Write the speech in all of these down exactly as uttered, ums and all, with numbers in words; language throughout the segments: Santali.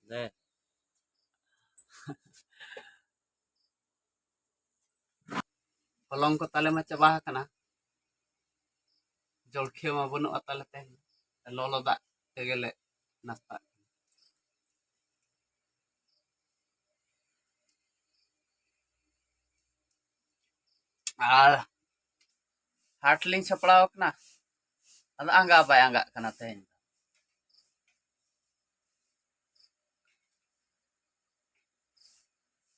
ᱦᱮᱸ᱾ ᱦᱚᱞᱚᱝ ᱠᱚ ᱛᱟᱞᱮ ᱢᱟ ᱪᱟᱵᱟ ᱟᱠᱟᱱᱟ, ᱡᱚᱞᱠᱷᱤᱭᱟᱹ ᱢᱟ ᱵᱟᱹᱱᱩᱜᱼᱟ ᱛᱟᱞᱮ ᱛᱮᱦᱮᱧ, ᱞᱚᱞᱚ ᱫᱟᱜ ᱛᱮᱜᱮᱞᱮ ᱱᱟᱥᱛᱟᱜ ᱠᱟᱱᱟ᱾ ᱟᱨ ᱦᱟᱴ ᱞᱤᱧ ᱥᱟᱯᱲᱟᱣ ᱟᱠᱟᱱᱟ, ᱟᱫᱚ ᱟᱸᱜᱟ ᱵᱟᱭ ᱟᱸᱜᱟᱜ ᱠᱟᱱᱟ ᱛᱮᱦᱮᱧ᱾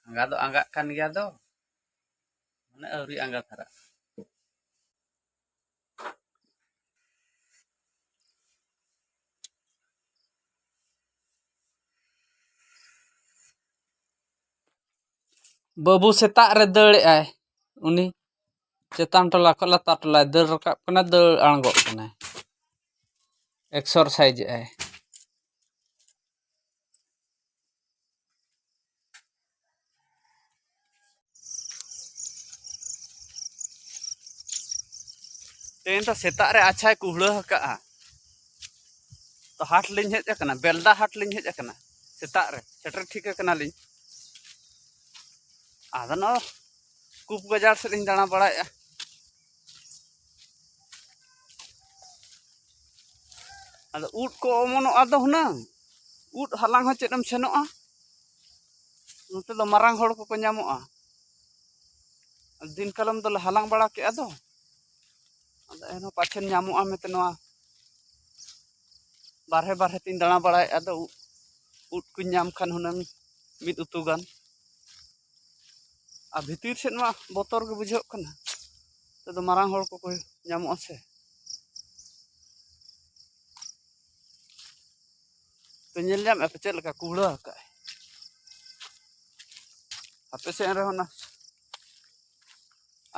ᱟᱸᱜᱟ ᱫᱚ ᱟᱸᱜᱟᱜ ᱠᱟᱱ ᱜᱮᱭᱟ ᱫᱚ, ᱢᱟᱱᱮ ᱟᱹᱣᱨᱤ ᱟᱸᱜᱟ ᱫᱷᱟᱨᱟᱜ᱾ ᱵᱟᱹᱵᱩ ᱥᱮᱛᱟᱜ ᱨᱮ ᱫᱟᱹᱲᱮᱜᱼᱟᱭ᱾ ᱩᱱᱤ ᱪᱮᱛᱟᱱ ᱴᱚᱞᱟ ᱠᱷᱚᱱ ᱞᱟᱛᱟᱨ ᱴᱚᱞᱟᱭ ᱫᱟᱹᱲ ᱨᱟᱠᱟᱵ ᱠᱟᱱᱟ, ᱫᱟᱹᱲ ᱟᱬᱜᱚᱜ ᱠᱟᱱᱟᱭ, ᱮᱠᱥᱟᱨᱥᱟᱭᱤᱡᱽ ᱮᱜᱼᱟᱭ᱾ ᱛᱮᱦᱮᱧ ᱫᱚ ᱥᱮᱛᱟᱜ ᱨᱮ ᱟᱪᱪᱷᱟᱭ ᱠᱩᱦᱲᱟᱹ ᱟᱠᱟᱜᱼᱟ᱾ ᱛᱚ ᱦᱟᱴ ᱞᱤᱧ ᱦᱮᱡ ᱟᱠᱟᱱᱟ, ᱵᱮᱞᱫᱟ ᱦᱟᱴ ᱞᱤᱧ ᱦᱮᱡ ᱟᱠᱟᱱᱟ᱾ ᱥᱮᱛᱟᱜ ᱨᱮ ᱥᱮᱴᱮᱨ ᱴᱷᱤᱠ ᱟᱠᱟᱱᱟᱞᱤᱧ᱾ ᱟᱫᱚ ᱱᱚᱜᱼᱚ ᱠᱩᱯ ᱜᱟᱡᱟᱲ ᱥᱮᱫ ᱞᱤᱧ ᱫᱟᱬᱟ ᱵᱟᱲᱟᱭᱮᱫᱼᱟ᱾ ᱟᱫᱚ ᱩᱫ ᱠᱚ ᱚᱢᱚᱱᱚᱜᱼᱟ ᱫᱚ ᱦᱩᱱᱟᱹᱝ, ᱩᱫ ᱦᱟᱞᱟᱝ ᱦᱚᱸ ᱪᱮᱫ ᱮᱢ ᱥᱮᱱᱚᱜᱼᱟ? ᱱᱚᱛᱮ ᱫᱚ ᱢᱟᱨᱟᱝ ᱦᱚᱲ ᱠᱚᱠᱚ ᱧᱟᱢᱚᱜᱼᱟ᱾ ᱫᱤᱱ ᱠᱟᱞᱚᱢ ᱫᱚᱞᱮ ᱦᱟᱞᱟᱝ ᱵᱟᱲᱟ ᱠᱮᱜᱼᱟ ᱫᱚ, ᱟᱫᱚ ᱮᱱᱦᱚᱸ ᱯᱟᱪᱷᱮᱱ ᱧᱟᱢᱚᱜᱼᱟ ᱢᱮᱱᱛᱮ ᱱᱚᱣᱟ ᱵᱟᱨᱦᱮ ᱵᱟᱨᱦᱮ ᱛᱤᱧ ᱫᱟᱬᱟ ᱵᱟᱲᱟᱭᱮᱫᱼᱟ᱾ ᱟᱫᱚ ᱩᱫ, ᱩᱫ ᱠᱚᱧ ᱧᱟᱢ ᱠᱷᱟᱱ ᱦᱩᱱᱟᱹᱝ ᱢᱤᱫ ᱩᱛᱩ ᱜᱟᱱ᱾ ᱟᱨ ᱵᱷᱤᱛᱤᱨ ᱥᱮᱫ ᱢᱟ ᱵᱚᱛᱚᱨ ᱜᱮ ᱵᱩᱡᱷᱟᱹᱜ ᱠᱟᱱᱟ, ᱱᱚᱛᱮ ᱫᱚ ᱢᱟᱨᱟᱝ ᱦᱚᱲ ᱠᱚᱠᱚ ᱧᱟᱢᱚᱜᱼᱟ ᱥᱮ᱾ ᱛᱚ ᱧᱮᱞ ᱧᱟᱢᱮᱫᱼᱟ ᱯᱮ ᱪᱮᱫ ᱞᱮᱠᱟ ᱠᱩᱦᱲᱟᱹ ᱟᱠᱟᱫᱼᱟᱭ? ᱟᱯᱮ ᱥᱮᱫ ᱨᱮᱦᱚᱸ ᱚᱱᱟ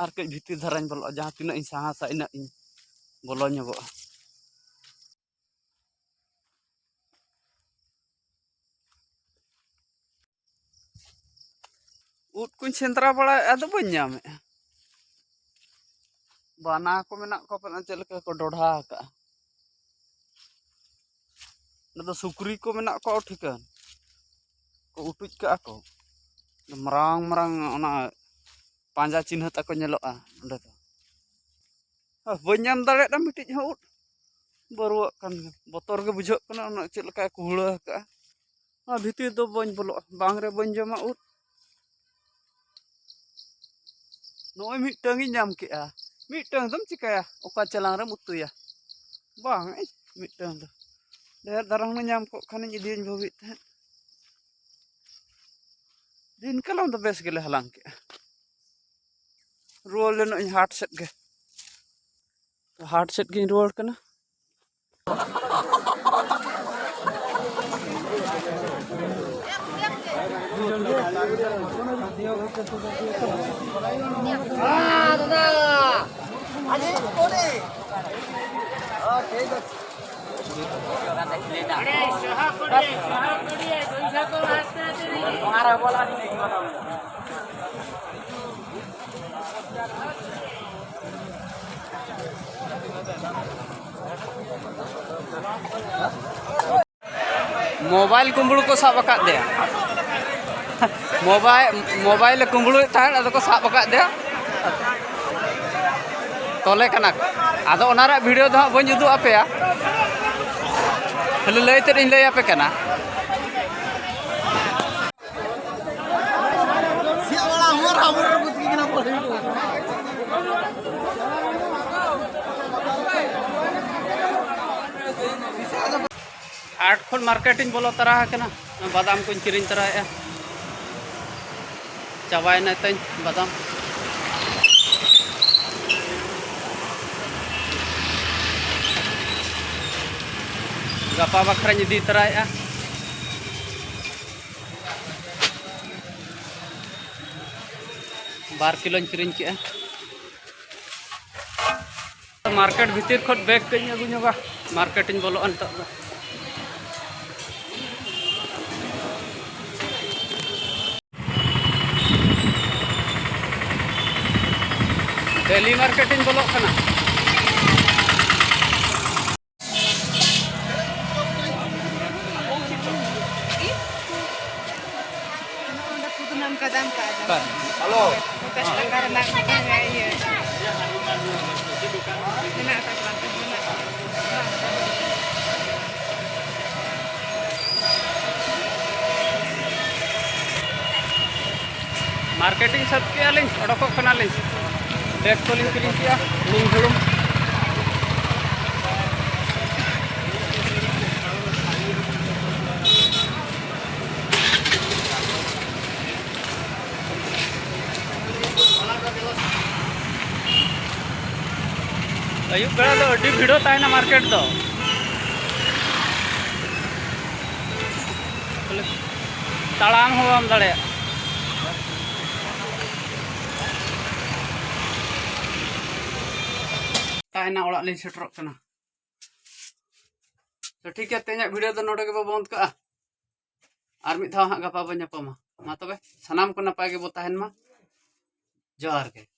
ᱟᱨ ᱠᱟᱹᱡ ᱵᱷᱤᱛᱤᱨ ᱫᱷᱟᱨᱟᱧ ᱵᱚᱞᱚᱜᱼᱟ, ᱡᱟᱦᱟᱸ ᱛᱤᱱᱟᱹᱜ ᱤᱧ ᱥᱟᱦᱟᱥᱟ ᱤᱱᱟᱹᱜ ᱤᱧ ᱵᱚᱞᱚ ᱧᱚᱜᱚᱜᱼᱟ᱾ ᱩᱫ ᱠᱚᱧ ᱥᱮᱸᱫᱽᱨᱟ ᱵᱟᱲᱟᱭᱮᱫᱼᱟ, ᱟᱫᱚ ᱵᱟᱹᱧ ᱧᱟᱢᱮᱫᱼᱟ᱾ ᱵᱟᱱᱟ ᱠᱚ ᱢᱮᱱᱟᱜ ᱠᱚᱣᱟ ᱯᱟᱞᱮᱱ, ᱪᱮᱫ ᱞᱮᱠᱟ ᱠᱚ ᱰᱚᱰᱷᱟ ᱟᱠᱟᱜᱼᱟ᱾ ᱚᱸᱰᱮ ᱫᱚ ᱥᱩᱠᱨᱤ ᱠᱚ ᱢᱮᱱᱟᱜ ᱠᱚᱣᱟ ᱴᱷᱤᱠᱟᱹᱱ᱾ ᱠᱚ ᱩᱴᱩᱡ ᱠᱟᱜᱼᱟ ᱠᱚ᱾ ᱢᱟᱨᱟᱝ ᱢᱟᱨᱟᱝ ᱚᱱᱟ ᱯᱟᱸᱡᱟ ᱪᱤᱱᱦᱟᱹ ᱛᱟᱠᱚ ᱧᱮᱞᱚᱜᱼᱟ ᱚᱸᱰᱮ ᱫᱚ᱾ ᱟᱨ ᱵᱟᱹᱧ ᱧᱟᱢ ᱫᱟᱲᱮᱭᱟᱫᱟ ᱢᱤᱫᱴᱤᱡ ᱦᱚᱸ ᱩᱫ᱾ ᱵᱟᱹᱨᱩᱣᱟᱜ ᱠᱟᱱ ᱜᱮ᱾ ᱵᱚᱛᱚᱨ ᱜᱮ ᱵᱩᱡᱷᱟᱹᱜ ᱠᱟᱱᱟ, ᱚᱱᱟ ᱪᱮᱫ ᱞᱮᱠᱟᱭ ᱠᱩᱦᱲᱟᱹ ᱟᱠᱟᱜᱼᱟ᱾ ᱚᱱᱟ ᱵᱷᱤᱛᱤᱨ ᱫᱚ ᱵᱟᱹᱧ ᱵᱚᱞᱚᱜᱼᱟ, ᱵᱟᱝ ᱨᱮ ᱵᱟᱹᱧ ᱡᱚᱢᱟ ᱩᱫ᱾ ᱱᱚᱜᱼᱚᱭ ᱢᱤᱫᱴᱟᱝ ᱤᱧ ᱧᱟᱢ ᱠᱮᱜᱼᱟ᱾ ᱢᱤᱫᱴᱟᱝ ᱫᱚᱢ ᱪᱤᱠᱟᱹᱭᱟ? ᱚᱠᱟ ᱪᱮᱞᱟᱝ ᱨᱮᱢ ᱩᱛᱩᱭᱟ? ᱵᱟᱝ, ᱢᱤᱫᱴᱟᱝ ᱫᱚ᱾ ᱰᱷᱮᱨ ᱫᱷᱟᱨᱟ ᱦᱩᱱᱟᱹᱝ ᱧᱟᱢ ᱠᱚᱜ ᱠᱷᱟᱱᱤᱧ ᱤᱫᱤᱭᱟᱹᱧ ᱵᱷᱟᱹᱵᱤᱭᱮᱫ ᱛᱟᱦᱮᱸᱫ᱾ ᱫᱤᱱ ᱠᱟᱞᱚᱢ ᱫᱚ ᱵᱮᱥ ᱜᱮᱞᱮ ᱦᱟᱞᱟᱝ ᱠᱮᱜᱼᱟ᱾ ᱨᱩᱣᱟᱹᱲ ᱞᱮᱱᱚᱜ ᱤᱧ ᱦᱟᱴ ᱥᱮᱫ ᱜᱮ᱾ ᱛᱚ, ᱦᱟᱴ ᱥᱮᱫ ᱜᱤᱧ ᱨᱩᱣᱟᱹᱲ ᱠᱟᱱᱟ᱾ ᱢᱳᱵᱟᱭᱤᱞ ᱠᱩᱢᱵᱽᱲᱩ ᱠᱚ ᱥᱟᱵ ᱟᱠᱟᱫ ᱫᱮᱭᱟ᱾ ᱢᱳᱵᱟᱭᱤᱞ, ᱢᱳᱵᱟᱭᱤᱞᱮ ᱠᱩᱢᱵᱽᱲᱩᱭᱮᱫ ᱛᱟᱦᱮᱸᱫ, ᱟᱫᱚ ᱠᱚ ᱥᱟᱵ ᱟᱠᱟᱫ ᱫᱮᱭᱟ᱾ ᱛᱚᱞᱮ ᱠᱟᱱᱟ ᱠᱚ᱾ ᱟᱫᱚ ᱚᱱᱟ ᱨᱮᱭᱟᱜ ᱵᱷᱤᱰᱤᱭᱳ ᱫᱚ ᱦᱟᱸᱜ ᱵᱟᱹᱧ ᱩᱫᱩᱜ ᱟᱯᱮᱭᱟ, ᱠᱷᱟᱹᱞᱤ ᱞᱟᱹᱭ ᱛᱮᱫ ᱤᱧ ᱞᱟᱹᱭ ᱟᱯᱮ ᱠᱟᱱᱟ᱾ ᱦᱟᱴ ᱠᱷᱚᱱ ᱢᱟᱨᱠᱮᱴ ᱤᱧ ᱵᱚᱞᱚ ᱛᱚᱨᱟ ᱟᱠᱟᱱᱟ, ᱵᱟᱫᱟᱢ ᱠᱚᱧ ᱠᱤᱨᱤᱧ ᱛᱚᱨᱟᱭᱮᱫᱼᱟ᱾ ᱪᱟᱵᱟᱭᱮᱱᱟ ᱛᱤᱧ ᱵᱟᱫᱟᱢ᱾ ᱜᱟᱯᱟ ᱵᱟᱠᱷᱨᱟᱧ ᱤᱫᱤ ᱛᱚᱨᱟᱭᱮᱫᱼᱟ᱾ ᱵᱟᱨ ᱠᱤᱞᱳᱧ ᱠᱤᱨᱤᱧ ᱠᱮᱜᱼᱟ᱾ ᱢᱟᱨᱠᱮᱴ ᱵᱷᱤᱛᱤᱨ ᱠᱷᱚᱱ ᱵᱮᱜᱽ ᱠᱟᱹᱡ ᱤᱧ ᱟᱹᱜᱩ ᱧᱚᱜᱟ᱾ ᱢᱟᱨᱠᱮᱴ ᱤᱧ ᱵᱚᱞᱚᱜᱼᱟ ᱱᱤᱛᱚᱜ ᱫᱚ᱾ ᱰᱮᱞᱤ ᱢᱟᱨᱠᱮᱴ ᱤᱧ ᱵᱚᱞᱚᱜ ᱠᱟᱱᱟ᱾ ᱫᱟᱢ ᱠᱟᱜᱼᱟ᱾ ᱦᱮᱞᱳ᱾ ᱯᱚᱧᱪᱟᱥ ᱴᱟᱠᱟ ᱨᱮᱱᱟᱜ ᱢᱤᱫᱴᱟᱝ ᱤᱭᱟᱹ ᱢᱮᱱᱟᱜ ᱛᱟᱠᱚᱣᱟ᱾ ᱢᱟᱨᱠᱮᱴᱤᱝ ᱥᱟᱹᱛ ᱠᱮᱜᱼᱟ ᱞᱤᱧ, ᱚᱰᱚᱠᱚᱜ ᱠᱟᱱᱟᱞᱤᱧ᱾ ᱵᱮᱜᱽ ᱠᱚᱞᱤᱧ ᱠᱤᱨᱤᱧ ᱠᱮᱜᱼᱟ, ᱦᱩᱲᱩᱝ ᱦᱩᱲᱩᱝ᱾ ᱟᱹᱭᱩᱵ ᱵᱮᱲᱟ ᱫᱚ ᱟᱹᱰᱤ ᱵᱷᱤᱲᱚᱜ ᱛᱟᱦᱮᱱᱟ ᱢᱟᱨᱠᱮᱴ ᱫᱚ᱾ ᱛᱟᱲᱟᱢ ᱦᱚᱸ ᱵᱟᱢ ᱫᱟᱲᱮᱭᱟᱜᱼᱟ᱾ ᱛᱟᱦᱮᱱᱟ, ᱚᱲᱟᱜ ᱞᱤᱧ ᱥᱮᱴᱮᱨᱚᱜ ᱠᱟᱱᱟ᱾ ᱛᱚ ᱴᱷᱤᱠ ᱜᱮᱭᱟ, ᱛᱮᱦᱮᱧᱟᱜ ᱵᱷᱤᱰᱤᱭᱳ ᱫᱚ ᱱᱚᱰᱮ ᱜᱮᱵᱚ ᱵᱚᱱᱫ ᱠᱟᱜᱼᱟ᱾ ᱟᱨ ᱢᱤᱫ ᱫᱷᱟᱣ ᱦᱟᱸᱜ ᱜᱟᱯᱟ ᱵᱚ ᱧᱟᱯᱟᱢᱟ᱾ ᱢᱟ ᱛᱚᱵᱮ, ᱥᱟᱱᱟᱢ ᱠᱚ ᱱᱟᱯᱟᱭ ᱜᱮᱵᱚ ᱛᱟᱦᱮᱱ ᱢᱟ᱾ ᱡᱚᱦᱟᱨ ᱜᱮ᱾